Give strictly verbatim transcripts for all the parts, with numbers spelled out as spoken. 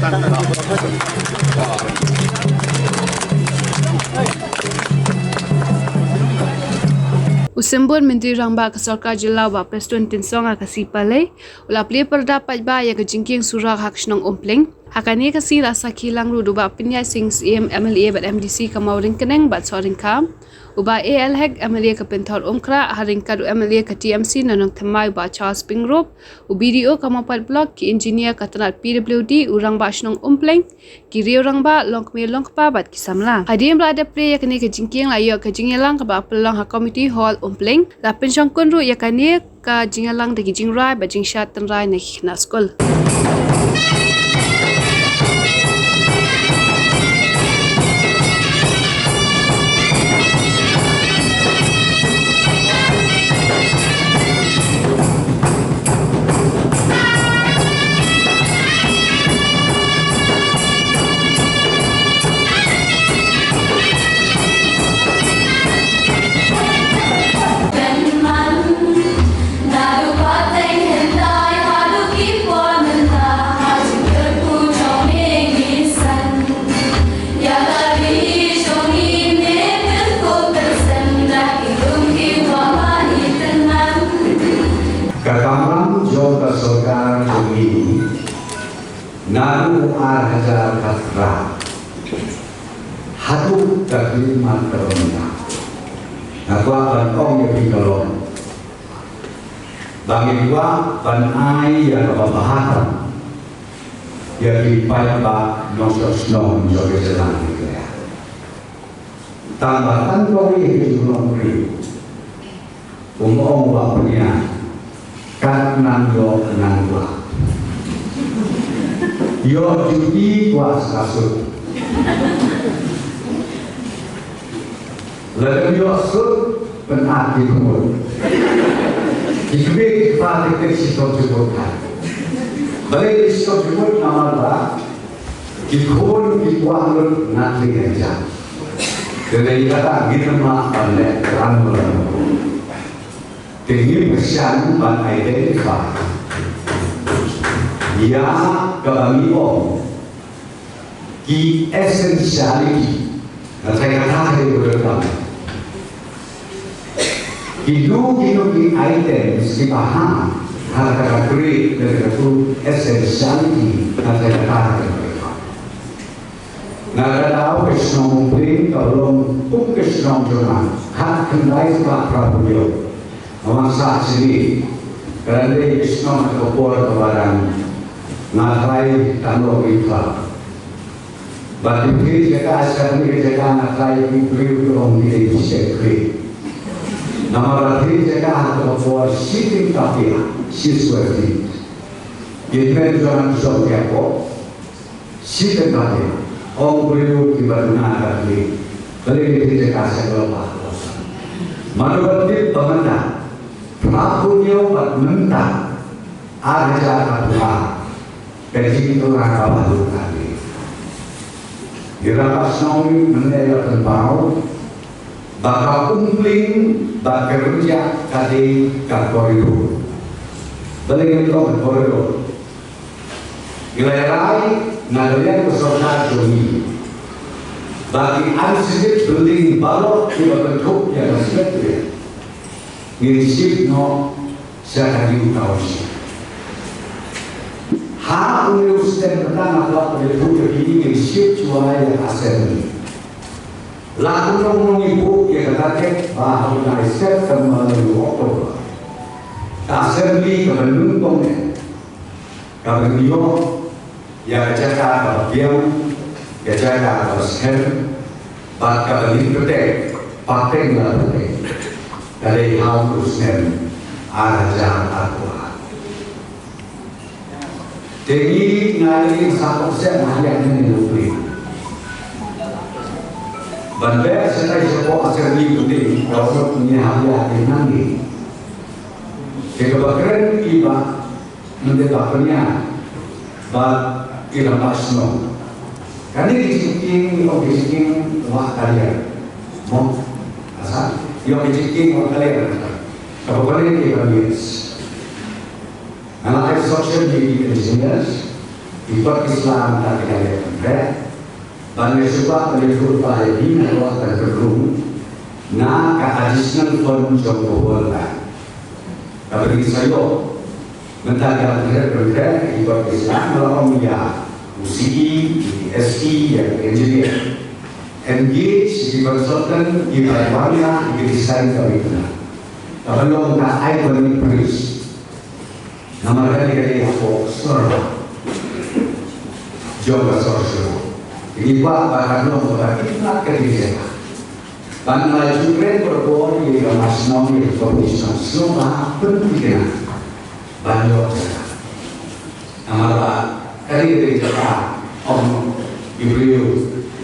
U Symbud Myntri Rangbah ka Sorkar Jylla u Bah Prestone Tynsong ha ka sngi Palei u la plie pyrda paidbah ïa ka jingkieng surok ha ka shnong Umpling. Ha kane ka sngi la sakhi lang ruh da u Bah Pynïaid Sing Syiem, M L A bad M D C ka Mawryngkneng bad Sohryngkham, u Bah A L Hek, M L A ka Pynthorumkhrah, ha ryngkat u M L A ka T M C na Nongthymmai u Bah Charles Pyngrope, u B D O ka Mawpait Block, ki engineer ka tnad P W D, u Rangbah Shnong Umpling, ki riew rangbah, longkmie longkpa bad ki samla. Hadien ba la dep plie ïa kane ka jingkieng la ïoh ka jingïalang kaba pynlong ha Community Hall Umpling. La pynshongkun ruh ïa kane ka jingïalang da ki jingrai bad jingshad tynrai na ki khynnah skul. Ka kamram jong ka sorkar jong ngi naduh u ar hajar khatphra haduh ka khyllipmat kaba mynta, nga kwah ban ong ïa phi ka long ba ngi kwah ban ai ïa kaba bha tam ïa ki paidbah nongshong shnong jong ka jylla ngi. Tang ba tang kawei ka jinglong briew. Kum ong Bah Pynïaid, kat nang ïoh nang kwah. Ïoh juti kwah sa sut. Lada ïoh sut, pynat ki khmut. Ki kmie ki kpa ki peit shitom jingmut. Balei ki shitom jingmut? Namar ba ki khun ki kwah lut na tling hajan. Te dei kata ngi tymmen ban leh ran ran. Te ngi pyrshang ban identify ïa kaba ngi ong ki essentiality. Nga tharai kata ka dei ka dei. Kino kino ki items kiba hap ha kata ka grade, kata ka tu essentiality, kata ka tu. Na ka daw ka shnong Umpling ka long kum ka shnong jong nga, khatkhyndai spah phra phew hynñiew. Nga wan sah shane, ka dang dei ka shnong ha ka por kaba dang nga trai tang lok ïa ka. Bad ki phi jaka sha kane ka jaka nga trai ki briew ki ong ki dei ki shek phi. Namar ba phi jaka ha ka por shiteng tapia, shi square feet. Ki men jong nga ki shong ki hapoh shiteng tapia. Ong briew kiba duna ka phi. Balei ki phi jaka sha ka lok ba. Mano ba tip ba mynta phra phew hynñiew bad mynta ar hajar arphew ar. Ka jingthrang kaba lut hangne. Ki rangbah shnong mynne la pynpaw ba ka Umpling bad ka Rynjah ka dei ka corridor. Balei ngi ong ka corridor? Ngi la rai na ka liang ka sorkar jong ngi ba ki unlisted building baroh kiba kynthup ïa ka secretariat ngin shift noh sha ka New Township. Ha une u snem kata nga kwah ban ïathuh ïa phi, ngin shift shuwa ïa ka assembly. La kumno kumno ngi buh ïa kata te ba ha u bnai September ne u October ka assembly kaba nyngkong ne kaba ngi ïoh ïa ka jaka kaba biang, ka jaka kaba skhem, bad kaba ngin pyntek pateng la pateng. Ka dei ha u snem ar hajar arphew ar. Te ngi nga ïa ngi sa konsep ha ïa ngi ne u pli. Ban beh sa kai sa ko asem ngi pynting ka u ngi ha ïa ngi nang ngi. Te kaba kren ki ba Mynta ba pynïaid bad ki rangbah shnong. Kane ki jingkieng, ïoh ki jingkieng wah ka liang. Mo, asa, ïoh ki jingkieng wah ka liang. Kaba pynïaid ki ba miss. Nga la ai instruction ki engineers. Ki kot ki sla mynta ki dang ïa pyntrei. Ban ïa shu ba ban ïa pyntrei ïa ki na ka wah kan kyrkhu na ka additional fund jong ka World Bank. Kaba ngi sa ïoh mynta ka pyntrei pyntrei ki kot ki sla, nga la ong ïa u C E, ïa ki S E, ïa ki engineer. Engage ïa ki consultant, ïa ki wan ïa ki design ka mih na. Kaba long ka iconic bridge. Namar kane ka dei hapoh sor jong ka sor shnong. Ngi kwah ba kan long kaba itynnad ka dei jaka. Ban ai jingkren barabor ïa ka mar shnong, ïa ka committee shnong, shnong ba pynthikna ban ïoh jaka. Namar ba ka dei ka dei jaka, ym ki briew,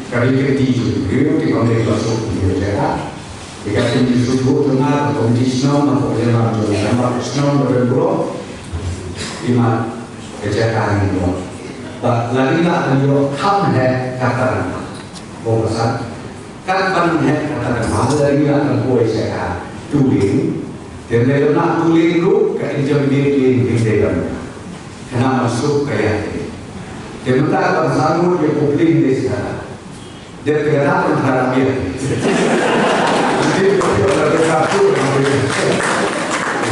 ka dei ka dei jong ki briew, ki ym dei ba suk ki jaka. Ïa ka dei jingsuhbud jong nga, ka committee shnong, na ka jinglam jong nga, namar shnong ba don burom, imat ka jaka ngi ïoh. Ba la ngi la ngi ïoh kham heh kata nang. Bok ka sat. Kat ban heh kata ka ba la ïa ka poi sha ka tu ling. Te lei na tu ling ruh ka intermediate ling hynrei ban. Khnang ban suk ka ïa te. Te mynta ka ban sangkut ïa ka pu ling dei sha ka. Dep ka kata ban kharap ïa. Dep ka kata ban kharap ïa.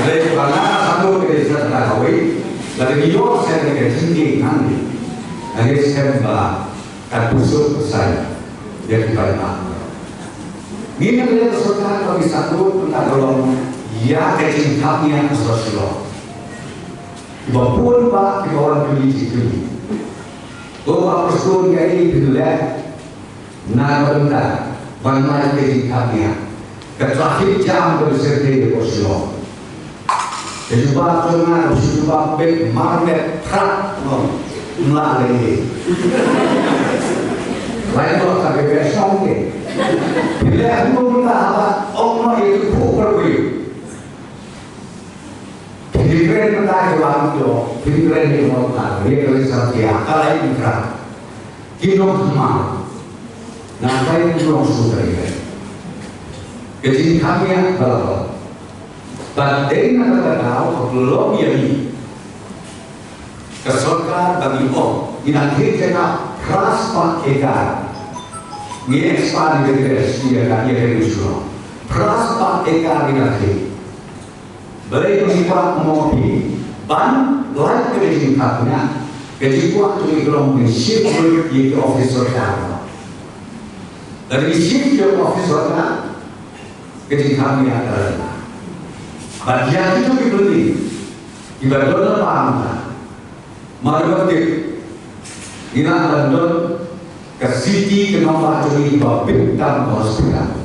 Lei ba nga sangkut ka dei sha ka kawei. Lada ngi ïoh sha ka jingdei ngan. Ane sem ba Ka kusut kusai ïa ki paidbah. Ngi na ka liang ka sorkar ka bym sangkut mynta ka long ïa ka jingthap ïa ka sor Shillong. Kiba bun ba kiba wan pynleit jingpynleit. Ko ba pyrshun ïa i pynleit na ka bynta ban lai ka jingthap ïa. Ka traffic jam ka bishar te ko Shillong. Ka jubab jong nga ka jubab bad marmet prak long mla lei. Lai ko ka be be shong ke. Pile aku mula haba ong no itu puk perwi. Pile kren mata ke wan jo, pile kren ni mo ta, ye kren sa dia, kalai mukra. Ki nongthymmai. Nga kai ki nongsynshar ïa ka jingkhang ïa ka la ka. Bad dei na kata ka daw ka pynlong ïa ngi ka sorkar ba ngi ong ngi nang khih jaka phra spah ekar. Ngi expand ïa ka, ïa ka, ïa ka, ïa ka. Phra spah ekar ngi nang khih. Balei ngi kwah mo phi ban lait ka jingkhatnya, ka jingkwah to ngi long ngi shift lut ïa ki office sorkar. Lada ngi shift ïa ki office sorkar, ka jingkhatnya ka la. Bad ïa kito ki building kiba don la pang ka. Mar ba tip, ngi la ban don ka city ka nongbah jong ngi ba bit tam ka hospital.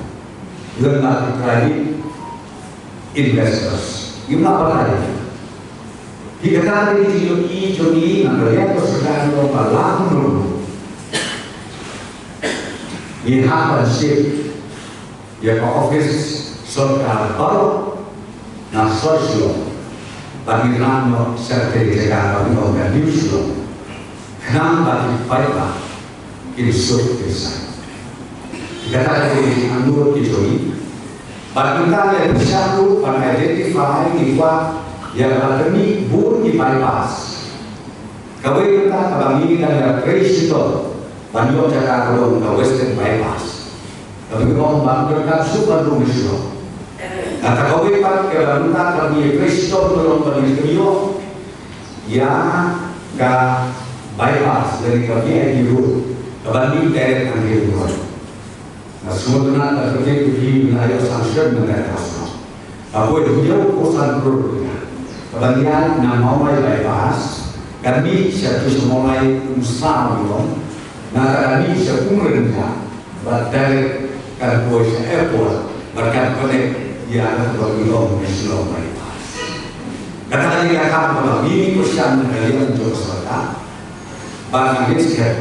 Lem bad ki private investors. Ngim lah ban ai. Ki kata ki jong ngi jong ngi na ka liang ka sorkar ba la kumno. Ngi hap ban shift ïa ka office sorkar baroh na sor Shillong. Bad ngi ran noh sha ka jaka ba ngi ong ka New Shillong. Khnang ba ki paidbah kin suk kin san. Kata ka dei ka angnud ki jong ngi. Bad mynta ngi la pyrshah ruh ban identify, ngi kwah ïa kaba kynni bun ki bypass. Kawei mynta kaba ngi dang ïatrei shitom ban ïoh jaka ka long ka Western Bypass. Kaba ngi ong ba ngi donkam shuh ban rung shuh. Kata kawei pat kaba mynta kaba ngi ïatrei shitom ka long ba ngi ïoh ïa ka bypass lane ka V I P road kaba ngi direct hangne ruh. Nga sngewtynnat ba ka P W D na ïoh sanction mynta ka snem. Ka poi hynñiew phew san klur rupiah. Ka ban ïaid na Mawlai bypass, kan mih sha Mawlai, um saw ïong, nangta kan mih sha Umrynjah, bad direct kan poi sha airport, bad kan connect ïa ka Mawlai Shillong bypass. Kata ka dei ka kam kaba ngi ngi kyrshan na ka liang jong ka sorkar. Bad ngi ngeit skhem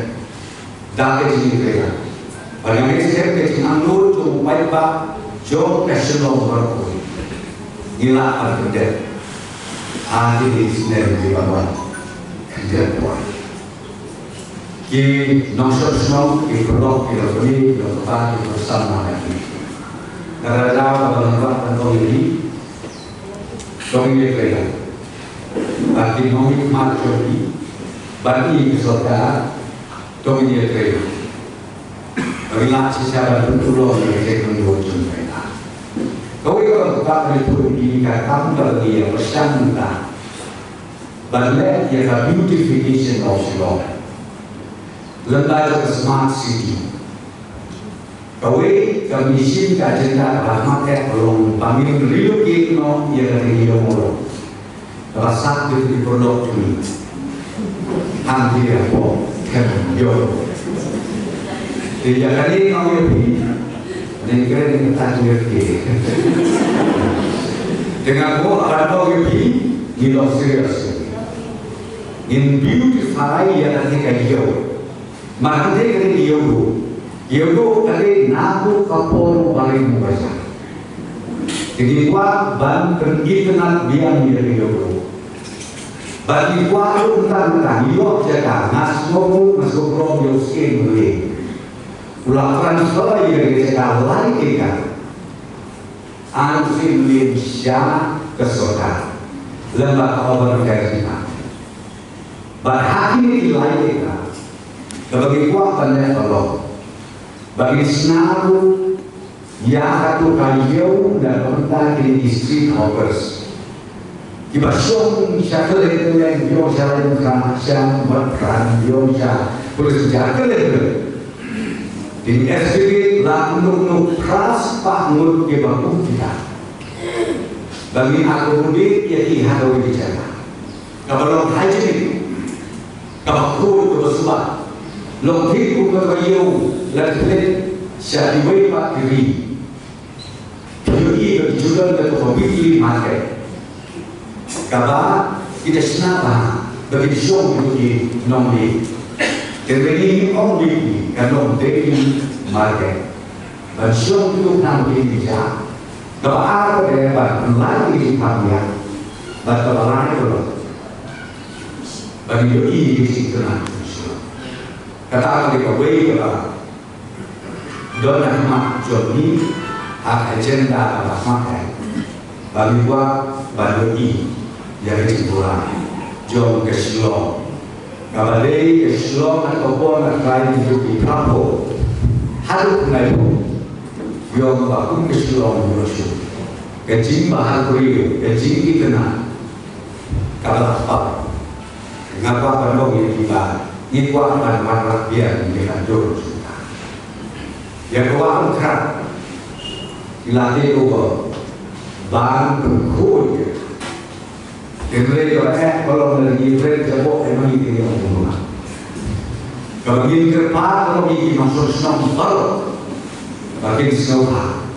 da ka jingïatreilang. Bad ngi ngeit skhem ka jingangnud jong u paidbah jong ka Shillong baroh kawei. Ngi lah ban pyndep. Ah, kine ki snem kiba wan. Khyndiat poi. Ki nongshong shnong, ki paralok, ki longkmie, ki longkpa, ki parsama lagi. Ka la dei kaba ngi lah ban ong ïa ki. Jong ngi ïatreilang. Bad ki nongmihkhmat jong ngi. Ban ïa ka sorkar, to ngin ïa trei. Ba ngin lah shisha ban pynurlong ïa ka jingpynlong jong ka. Kawei ka long ka report ïa ka kam ka la ïa pyrshang mynta ban leh ïa ka beautification of Shillong. Lem bad ka smart city. Kawei ka mission ka agenda ka ba khmat eh ka long ba ngin relocate noh ïa ka dei ïa u long. Ka ba sah dei ki pyrlok tu ni. Hang dia po kem yo. Te ïa ka dei ngau ïa phi. Dei kren ni ka ta ïa phi. Dengan ko akan ngau ïa phi ni long serious. Ngin beautify ïa ka dei ka yo. Mar hynrei ka dei ka ïewduh. Ïewduh ka dei naduh ka por u Blei u ba jam. Te ngi kwah ban pynitynnad biang ïa ka ïewduh. Bad ngi kwah ruh tang tang ïoh jaka, nga sngew ruh nga sngew burom ïa u Syiem Mylliem. U la transfer ïa ka jaka lai eka. Ar u Syiem Mylliem sha ka sorkar. Lem bad ka Urban Affairs Department. Bad ha kine ki lai eka, kaba ngi kwah ban leh ka long ba ngin sngap ruh ïa kato ka ïew na ka bynta kine ki street hawkers. Kiba shong sha kylleng kylleng, ïew sha Laitumkhrah, sha Mawthadraishan, ïew sha Pyrshah, kylleng kylleng. Te ngi estimate la khyndai ngut phra spah ngut kiba kum kita. Ba ngin accommodate ïa ki ha kawei ka jaka. Kaba long hygienic, kaba khuid, kaba suba. Long thik kum kaba ïew, la klet sha kiwei pat ki ri. Ki ïohi ba ki ju don kata ka weekly market. Kaba kita shna ba, ba ki shong ki nongdie. Te ri ni ong weekly, ka long daily market. Ban shong ki nongdie ki ja. Kaba ar ka dei ban lai ki jingpang ïa. Bad kaba lai ka long. Ban ïohi ki jingkyrmen. Kata ka dei kawei kaba don ha khmat jong ngi ha ka agenda kaba khmat eh. Ba ngi kwah ban ïohi ïa ka jingpura jong ka Shillong. Kaba dei ka Shillong ha ka por na ka rai ki jong ki phra phew haduh khyndai phew. Ïoh ba kum ka Shillong ïoh shuh. Ka jingbha briew, ka jingitynnad. Kaba la kpa. Nga kwah ban ong ïa phi ba ngi kwah ban wanrah biang ïa ka dur jong ka. Ïa ka wah Umkhrah. Ngi la take over ban pynkhuid ïa ka. Hynrei kaba eh ka long na ngi pyrshah jaboh ïa ma ngi te ïa ka. Kaba ngin kyrpad ka long ïa ki nongshong shnong baroh ba kin sngewbha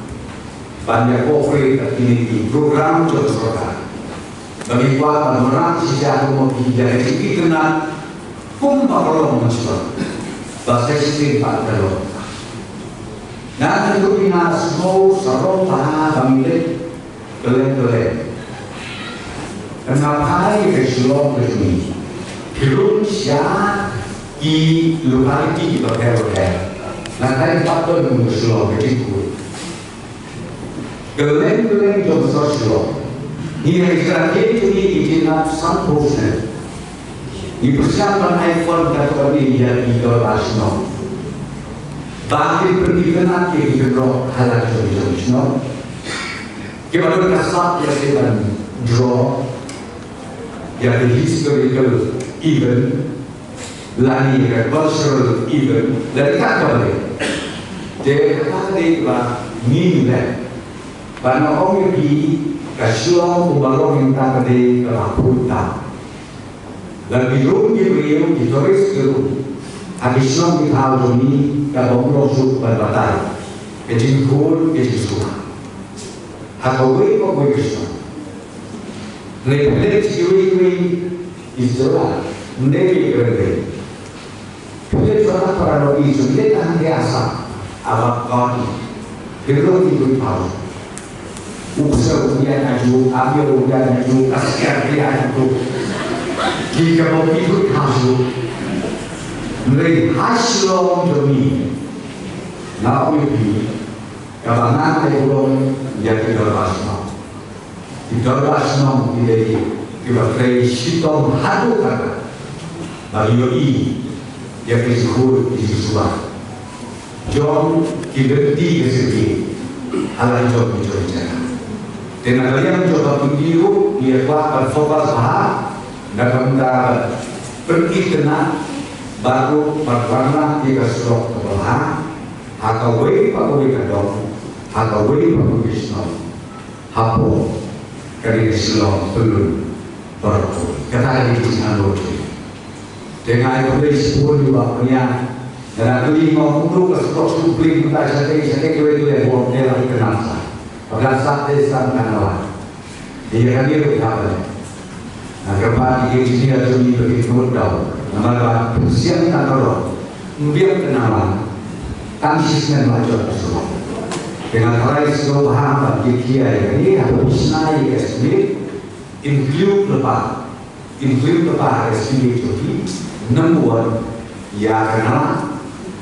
ban ïa cooperate ha kine ki program jong sorkar. Ba ngi kwah ban wanrah shisha kumno ki ïa ka jingïakhun kumba ka long mynshuwa. Ba sa shisien pat ka long. Nga kyntu ïa nga, sngewsarong bha ba ngi leit kylleng kylleng. Nga phai ka Shillong ka jong ngi. Phi rung sha ki locality kiba pher bapher. Nga phai pat ka Shillong ka jong ngi. Kylleng kylleng jong ka sor Shillong. Ngi hap ïa ka jingïakhun jong ngi ki jingïakhun san phew snem. Ngi pyrshang ban ai fund katto katne ïa ki dorbar shnong. Ba kin pynitynnad ïa ki kynroh ha la ka jong jong shnong. Kiba don ka sap ïa ki ban draw ïa ki historical event. Lane ka cultural event, lane ka kaba dei. Te kata ka dei ba ngi leh. Ba nga ong ïa phi ka Shillong kumba long mynta ka dei kaba khuid tam. Lada ki rung ki briew ki tourist ki rung ha ki shnong ki thaw jong ngi, kaba ym long shuh ban batai ka jingkhuid ka jingsuba ha kawei pa kawei ka shnong. Leh leh kiwei kiwei Israel, Navy Grande. Phi leit para para no i ju leit hangta ha Assam, aba kati. Phi leit ki bun pau. U psa u ya na ju, abi u ya na ju, askar ya na ju. Ki ka bo ki bun pau ju. Leit ha Shillong jong ngi. Na u pi. Kaba ngan ai burom ïa ki dorbar shnong. Ki dorbar shnong ki dei kiba trei shitom haduh katta. Ba ïohi ïa ki jingkhuid ki jingsuba jong ki lynti ka city ha la jong ki jong jaka. Te na ka liang jong ka video ngi ïa kwah ban focus bha na ka bynta ban pynitynnad bad ruh ban wanrah ïa ka surok kaba bha ha kawei pa kawei ka dong, ha kawei pa kawei ka shnong. Hapoh kane ka Shillong Pyllun Baroh. Kata ka dei ka jingangnud. Te nga ai khublei shibun ïa u Bah Pynïaid. Nga la kylli, nga ong kumno ka surok shu pling mynta, shatei shatei, kawei kawei, bor te la ïa kynmaw sa. Ba ka sah te sa mynta nga wan. Te ïa kane ruh ka ba Nga kyrpad ïa ki engineer jong ngi ba kin nud daw. Namar ba pynsiang tang ka rod, ym biang kynmaw lang. Tang shisien la jot ka surok. Te nga tharai sngewbha ban ïa khia ïa kane, haba phi shna ïa ka estimate, include lypa, include lypa ha ka estimate jong phi. Number one, ïa ka nala.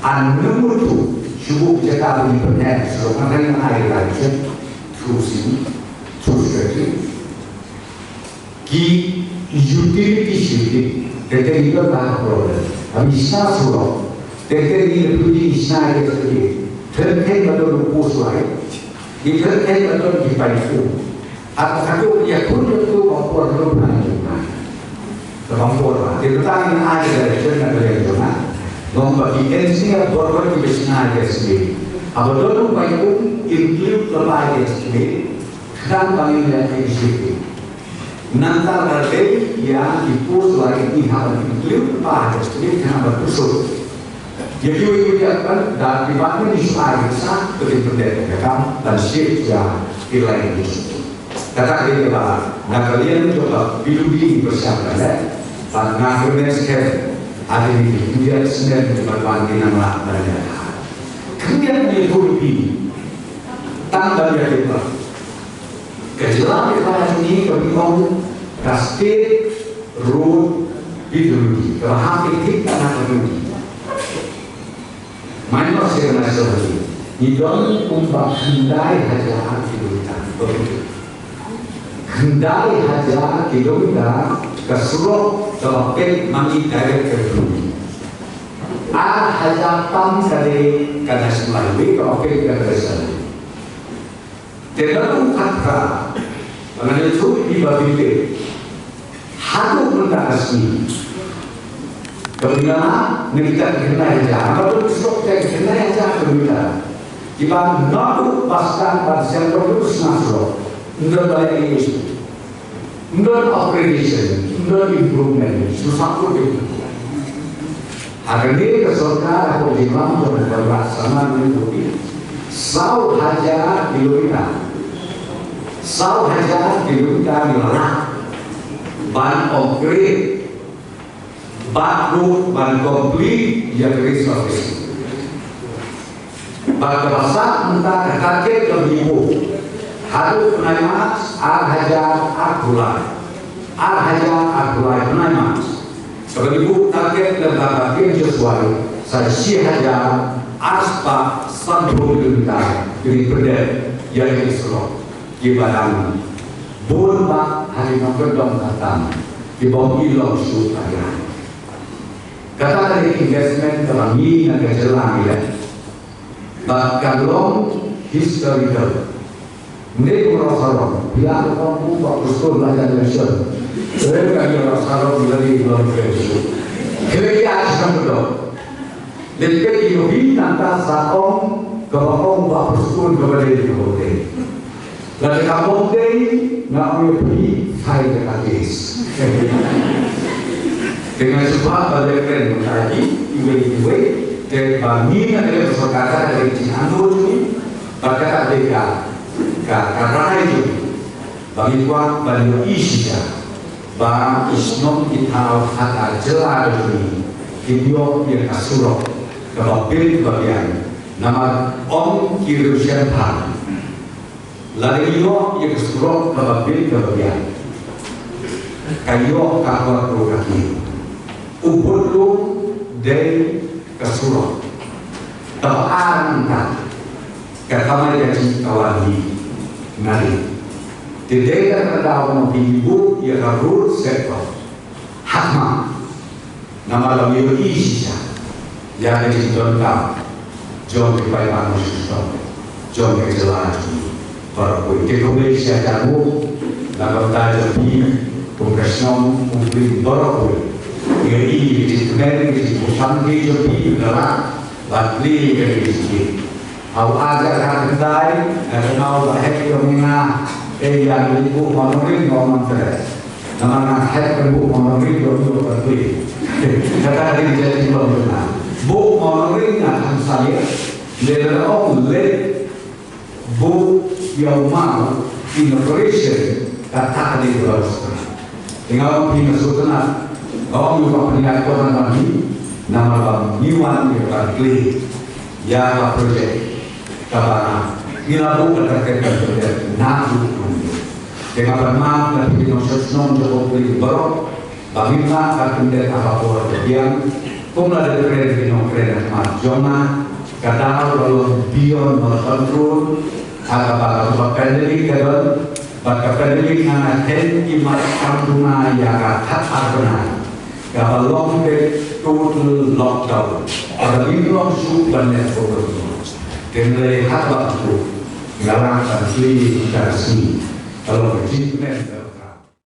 And number two, shu buh jaka ba ngi pynheh surok, nga tharai nga ai direction through C E, through secretary. Ki utility shifting, te te ngi don ka problem. Haba ngi shna surok, te te ngi la pynjah ngi shna ïa ka surok. Thylliej ba don u post light, ngi thylliej ba don ki paip um. Haba ka dei ïa khun ïa tu ba por lo na ïa na. Te ba por ba. Te ta ngi ai direction na ka liang jong nga. Long ba ki engineer bor ba ki ba shna ïa ka surok. Haba don u paip um, include ka ba ïa ka surok. Khnang ba ngin ïa ka shifting. Nangta la dei ïa ki post light ngi hap ban include lypa ha ka estimate khnang ban pynshai. Ïa kiwei kiwei pat da department ngi shu ai nuksa, to kin pyndep ïa ka kam ban shift ïa ki light ngi. Kata ka dei kaba na ka liang jong ka P W D ngi pyrshang ban leh. Bad nga kyrmen skhem, hadien kine ki khyndiat snem kiba wan ngi nang lah ban leh. Khyndiat ngi ïathuh ïa phi tang ban ïa phi. Ka jylla Meghalaya jong ngi kaba ngi ong ka State Road P W D, kaba hap ban thik na ka P W D. Minor State National Highway. Ngi don kumba khyndai hajar kilometer. Khyndai hajar kilometer ka surok kaba peit ma ngi direct ka P W D. Ar hajar tam ka dei ka National Highway kaba peit ka National Highway. Te naduh u khatphra, ba ngan ïathuh ïa phi ba phi tip, haduh mynta ka sngi, kaba ngi la, na kita ki khyndai hajar, namar ba ki surok kita ki khyndai hajar kilometer, kiba naduh ba sdang ban seng, naduh sna surok, ym don ba leh ei ei. Ym don upgradation, ym don improvement, shu sah kut dei. Ha kane ka sorkar hapoh jinglam jong u Bah Saman Nongbuti, saw hajar kilometer, saw hajar kilometer ngi la lah ban upgrade bad ruh ban complete ïa ka resurfacing. Bad kaba sah mynta ka target kaba ngi buh haduh bnai March ar hajar arphew lai. Ar hajar arphew lai bnai March. Kaba ngi buh target lem bad ka P M G S Y sa shi hajar ar spah sanphew kilometer, kine pyndep ïa kine ki surok kiba dang bun bha ha ki nongkyndong khamtam kiba ym long shuh ka ïa. Kata ka dei ka investment kaba ngi na ka jylla ngi leh. Bad ka long historical. Ngi kum Rosarong, phi la kum kum ba kusur la jan election. Seren ka ngi Rosarong la di long election. Khlem ïa shisha ka dok. Dei peit ïa u hi nangta sa ong kaba ong ba kusur kaba dei kaba dei. Lada ka bym dei, nga ong ïa phi, file ïa ka case. Te nga shu kwah ba leh kren mynta hi, iwei iwei, te ba ngi na ka liang ka sorkar ka dei jingangnud jong ngi, bad kata ka dei ka, ka, ka rai jong ngi. Ba ngi kwah ban ïohi shisha ba ki shnong ki thaw ha ka jylla jong ngi kin ïoh ïa ka surok kaba bit kaba biang, namar ong ki riewshemphang. Lada ngi ïoh ïa ka surok kaba bit kaba biang, ka ïoh ka kot ruh ka kiew. U bud ruh dei ka surok. Kaba ar nangta, ka kamai ka jingkawang hi. Nga dei. Te dei ka daw ma phi buh ïa ka road sector. Hakma. Namar ba ngi ïohi shisha ïa ka jingdonkam jong ki paidbah nongshong shnong jong ka jylla jong ngi baroh kawei. Te khublei shisha ïa u na ka bynta jong phi kum ka shnong kum phi baroh kawei. Ngi ïohi ïa ka jingkmen ka jingkhuslai jong phi, ngi la ban plie ïa ka jingkit. Haba ka ka khyndai, nga kynmaw ba hep ïa nga, eh, ïa ngi buh monitoring, nga ong mynta. Namar nga hep ka buh monitoring, ïa ngi buh monitoring. Kata ka dei ka jingbuh monitoring, nga kynsan ïa. Lada ong leh buh ïa u maw inauguration, kata ka dei ka baroh. Te nga ong phi nga sngewtynnat, nga ong ïa ka pynïaid ko ban wan hi, namar ba ngi wan ïa ka plie ïa ka project kaba ngi la buh ka target ka project na u. Te nga ban map na phi nongshong shnong jong ka plie baroh ba ngin map ka target ha ka por ba biang. Kum la dei kren phi nongkren ha khmat jong nga, ka daw ka long beyond my control. Ha kaba ka pandemic ka don, bad ka pandemic nga nga kren ki mat kam duna ïa ka khat ar bnai kaba long ka total lockdown. Kaba ngim long shuh ban leh program. Te hynrei ha kaba tu nga la kan plie ka sngi ka long ka jingkmen ka